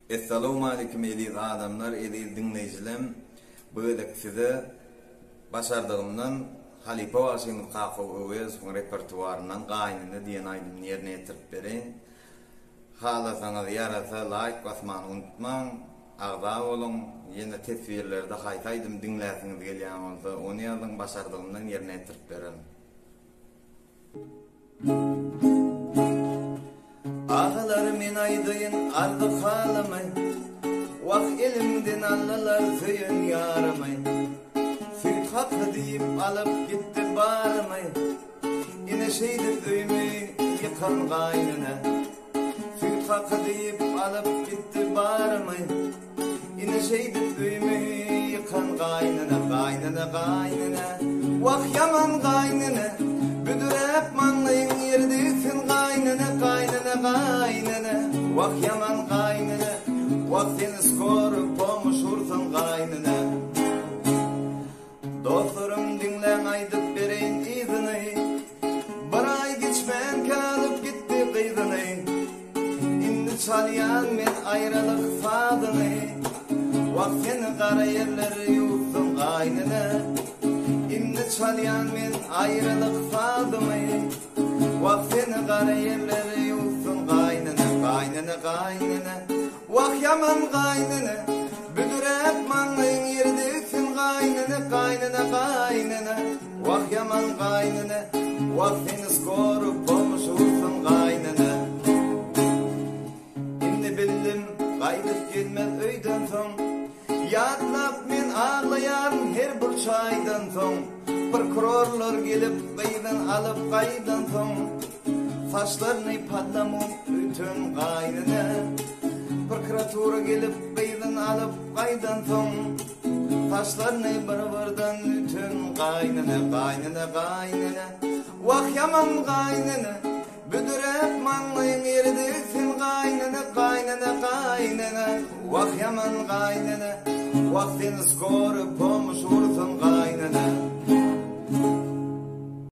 Essalawmaleýkim eziz adamlar eziz diňleýjilem bu gezek size başardygymdan halypa bagşymyz Kakow Öwezowyň repertuaryndan Gaýynene diýen aýdymyny ýerine ýetirip bereýin. Halasaňyz ýarasa laýk basmany unutmaň agza boluň ýene teswirlerde haýsy aýdymy diňläsiňiz gelýän bolsa ony ýazyň başardygymdan ýerine ýetirip bererin. Agalar men aýdaýyn arzy halymy Wah elimden aldylar söýen ýarymy Süýt haky diýip alyp gitdi barymy Ine şeýdip öýümi ýykan gaýynene Süýt haky diýip alyp gitdi barymy Ine şeýdip öýümi ýykan gaýynene, gaýynene, gaýynene. Wah, ýaman gaýynene, büdüräp maňlaýyň ýeri degsin gaýynene, gaýynene, gaýynene. Wah, ýaman gaýynene, wah, seni skory pomuş ursun gaýynene. Dostlarym diňläň aýdyp bereýin yzyny, Bir aý geçmänkä alyp gitdi gyzyny. Indi çalýan men aýralyk sazyny, Wah seni gara ýerler ýuwtsyn gaýnene. Indi çalýan men aýralyk sazymy, Wah seni gara ýerler ýuwtsyn gaýnene, gaýnene, gaýnene. Wah ýaman gaýnene, büdüräp maňlaýyň ýeri degsin gaýnene, gaýnene, gaýnene. Wah ýaman gaýnene, wah seni skory pomyş ursun gaýnene. Indi bildim gaýdyp gelmez öýden soň, Ýatlap men aglaýaryn her bir çaýdan soň. Prokurorlar gelip gyzyn alyp gaýdan soň, Saçlaryny padlamu ütün gaýnene. Prokuratura gelip gyzyn alyp gaýdan soň, Saçlaryny bir-birden ütün gaýnene, gaýnene, gaýnene. Wah, ýaman gaýnene, büdüräp maňlaýyň ýeri degsin gaýnene, gaýnene, gaýnene. Wah, ýaman gaýnene, wah, seni skory pomyş ursun gaýnene.